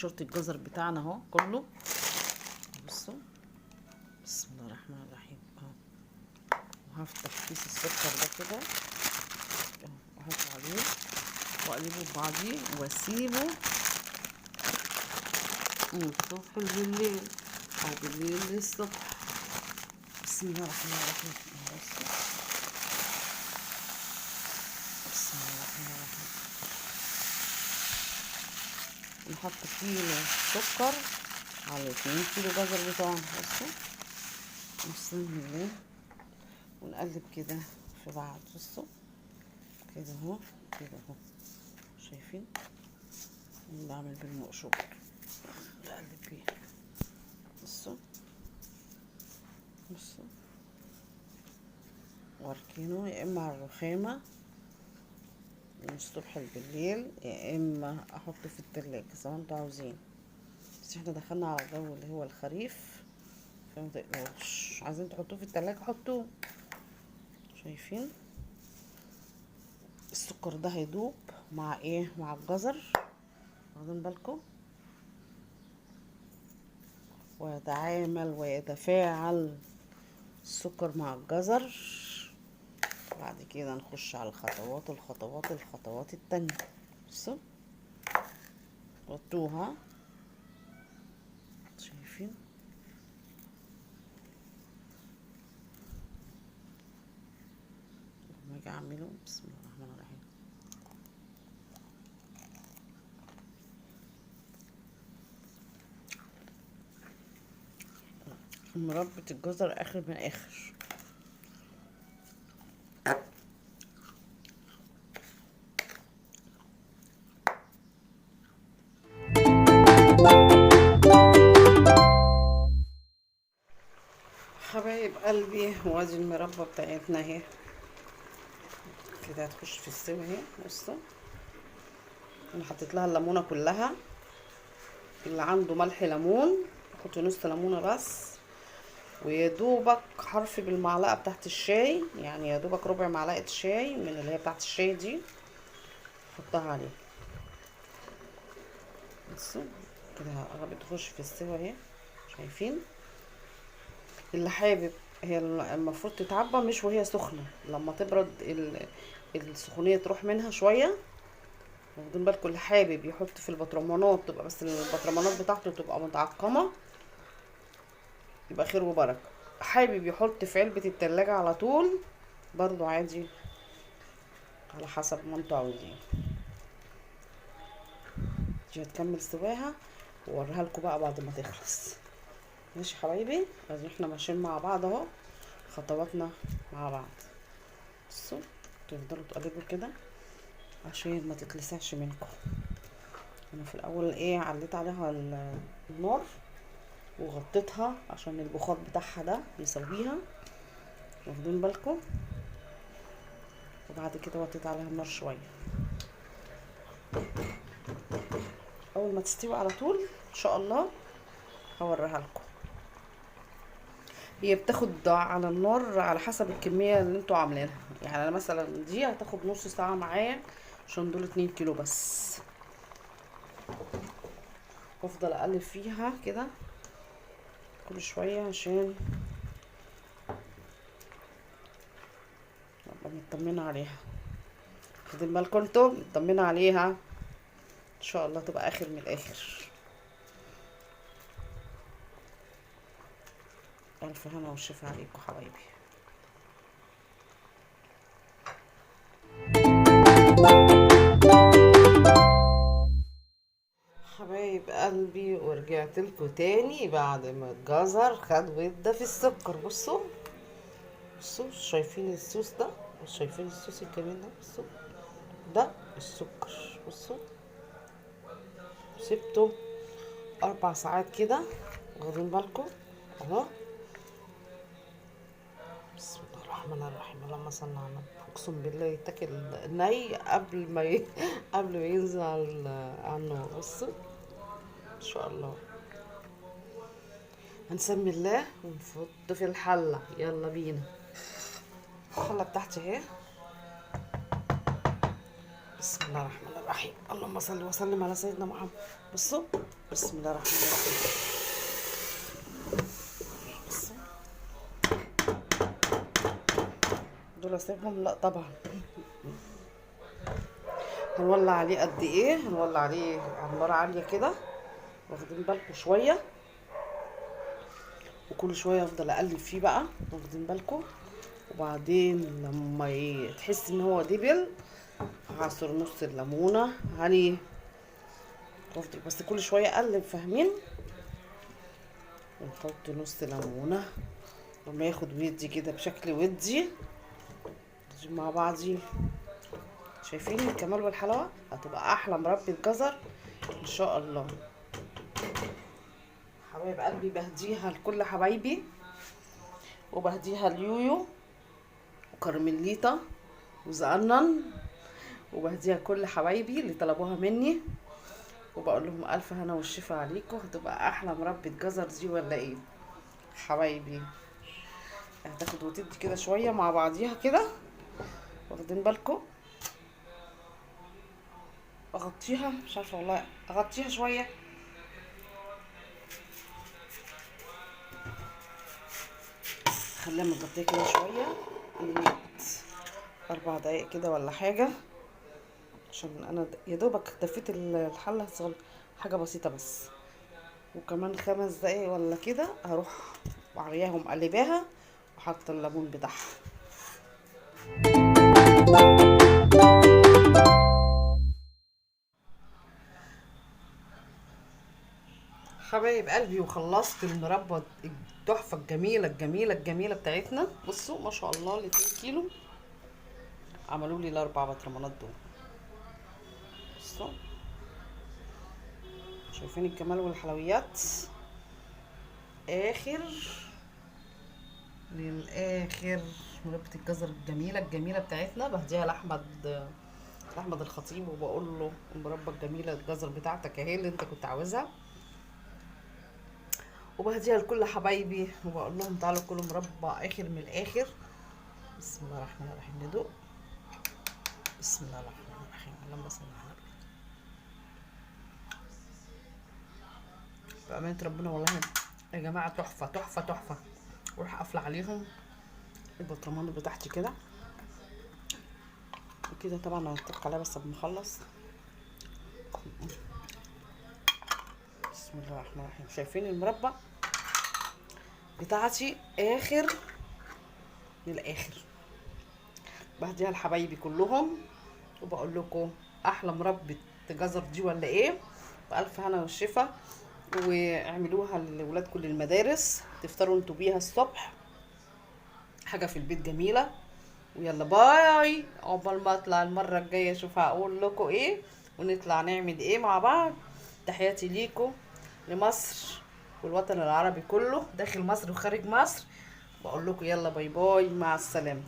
مقشرة الجزر بتاعنا اهو كله. بصوا بسم الله الرحمن الرحيم اهو. وهفتح كيس السكر ده كده اهو، واحطه عليه واقلبه ببعضيه واسيبه من الصبح بالليل او بالليل للصبح. بسم الله الرحمن الرحيم. بصوا بسم الله الرحمن الرحيم. نحط كيلو سكر على 2 كيلو جزر بتوعنا. بصوا بسم الله، ونقلب كده في بعض. بصوا كده اهو، كده اهو، شايفين؟ بعمل بالمقشوط بقلب بيه. بصوا بصوا، واركنه يا اما على الرخامه من الصبح بالليل، يا اما احطه في التلاجة زي ما انتوا عاوزين. بس احنا دخلنا على الجو اللي هو الخريف، فما تقلقوش، عايزين تحطوه في التلاجة حطوه. شايفين السكر ده هيدوب مع ايه؟ مع الجزر، واخدين بالكم؟ ويتعامل ويتفاعل السكر مع الجزر. بعد كده نخش على الخطوات الخطوات الخطوات التانية. بصوا غطوها، شايفين؟ لما اجي اعمله بسم الله الرحمن الرحيم. مربى الجزر اخر من اخر. حبايب قلبي، وادي المربى بتاعتنا اهي كده هتخش في السوا اهي. بصوا انا حطيت لها الليمونه كلها، اللي عنده ملح ليمون حط نص ليمونه بس، ويا دوبك حرف بالمعلقه بتاعت الشاي، يعني يا دوبك ربع معلقه شاي من اللي هي بتاعت الشاي دي حطها عليه. بصوا كده قربت تخش في السوا اهي، شايفين؟ اللي حابب، هي المفروض تتعبى مش وهي سخنة، لما تبرد السخونيه تروح منها شوية، واخدين بالكم؟ اللي حابب يحط في البطرمانات، تبقى بس البطرمانات بتاعته تبقى متعقمه، يبقى خير وبركة. حابب يحط في علبة التلاجة على طول برضو عادي، على حسب ما انتوا عاوزين. دي هتكمل سواها واوريها لكم بقى بعد ما تخلص. ماشي حبايبي، لازم احنا ماشيين مع بعض اهو، خطواتنا مع بعض. بصوا تفضلوا تقلبوا كده عشان ما تتلسعش منكم. انا في الاول عليت عليها النار وغطيتها عشان البخار بتاعها ده يسويها، واخدين بالكم؟ وبعد كده وطيت عليها النار شوية. اول ما تستوي على طول ان شاء الله هوريها لكم. هي بتاخد على النار على حسب الكمية اللي انتوا عاملينها، يعني انا مثلا دي هتاخد نص ساعة معايا عشان دول 2 كيلو بس. وافضل اقلب فيها كده كل شوية عشان ابقى مطمنه عليها. واخدين بالكم انتوا؟ مطمنه عليها ان شاء الله تبقى اخر من الاخر. الف هنا والشفا عليكم حبايبي. حبايب قلبي، ورجعت لكم تاني بعد ما الجزر خد وده في السكر. بصوا بصوا، شايفين الصوص ده؟ شايفين الصوص الجميل ده؟ بصوا ده السكر. بصوا سبته 4 ساعات كده، واخدين بالكم اهو. بسم الله الرحمن الرحيم، اللهم صل على النبي. اقسم بالله يتاكل ني قبل ما ينزل على النار. بصوا ان شاء الله هنسمي الله ونفط في الحلة. يلا بينا. الحلة بتاعتي اهي، بسم الله الرحمن الرحيم، اللهم صل وسلم على سيدنا محمد. بصوا بسم الله الرحمن الرحيم. بصوا دول اسيبهم؟ لا طبعا. هنولع عليه قد ايه؟ هنولع عليه على النار عالية كده، واخدين بالكم شوية، وكل شوية افضل اقلب فيه بقى، واخدين بالكم. وبعدين لما تحس ان هو دبل هعصر نص الليمونه عليه، وافضل بس كل شوية اقلب، فاهمين؟ ونحط نص ليمونه لما ياخد ودي كده بشكل ودي مع بعضي. شايفين الكمال والحلاوه؟ هتبقى احلى مربى جزر ان شاء الله. حبايب قلبي بهديها لكل حبايبي، وبهديها ليويو وكرميليتا وزقنن، وبهديها كل حبايبي اللي طلبوها مني، وبقول لهم الف هنا والشفا عليكم. هتبقى احلى مربى جزر دي ولا ايه حبايبي؟ هتاخد وتدي كده شوية مع بعضيها كده، واخدين بالكم؟ اغطيها، مش عارفه والله اغطيها شوية. خليها متغطيه كده شوية، 4 دقايق كده ولا حاجة، عشان انا يا دوبك دفيت الحلة حاجة بسيطة بس. وكمان 5 دقايق ولا كده هروح وعرياها ومقلباها وحاطه الليمون بتاعها. حبايب قلبي، وخلصت المربى التحفة الجميلة الجميلة الجميلة بتاعتنا. بصوا ما شاء الله، 2 كيلو عملوا لي 4 بطرمانات دول. بصوا شايفين الجمال والحلويات؟ اخر للاخر مربى الجزر الجميلة الجميلة بتاعتنا. بهديها لاحمد الخطيب، وبقول له المربى الجميلة الجزر بتاعتك اهي اللي انت كنت عاوزها. وبهديها لكل حبايبي وبقول لهم تعالوا كلوا مربى اخر من الاخر. بسم الله الرحمن الرحيم، ندوق. بسم الله الرحمن الرحيم، اللهم صل على النبي. بأمانة ربنا والله يا جماعة تحفة تحفة تحفة. واروح قافلة عليهم البطرمان بتاعتي كده وكده. طبعا هنطق عليها بس قبل ما اخلص. بسم الله الرحمن الرحيم. شايفين المربى بتاعتي اخر من الاخر؟ بهديها لحبايبي كلهم، وبقول لكم احلى مربى جزر دي ولا ايه؟ بالف هنا والشفا. واعملوها لولادكم للمدارس، تفطروا انتوا بيها الصبح، حاجة في البيت جميلة. ويلا باي، عقبال ما اطلع المرة الجاية اشوف هقول لكم ايه ونطلع نعمل ايه مع بعض. تحياتي ليكم، لمصر والوطن العربي كله، داخل مصر وخارج مصر. بقول لكم يلا bye bye، مع السلامة.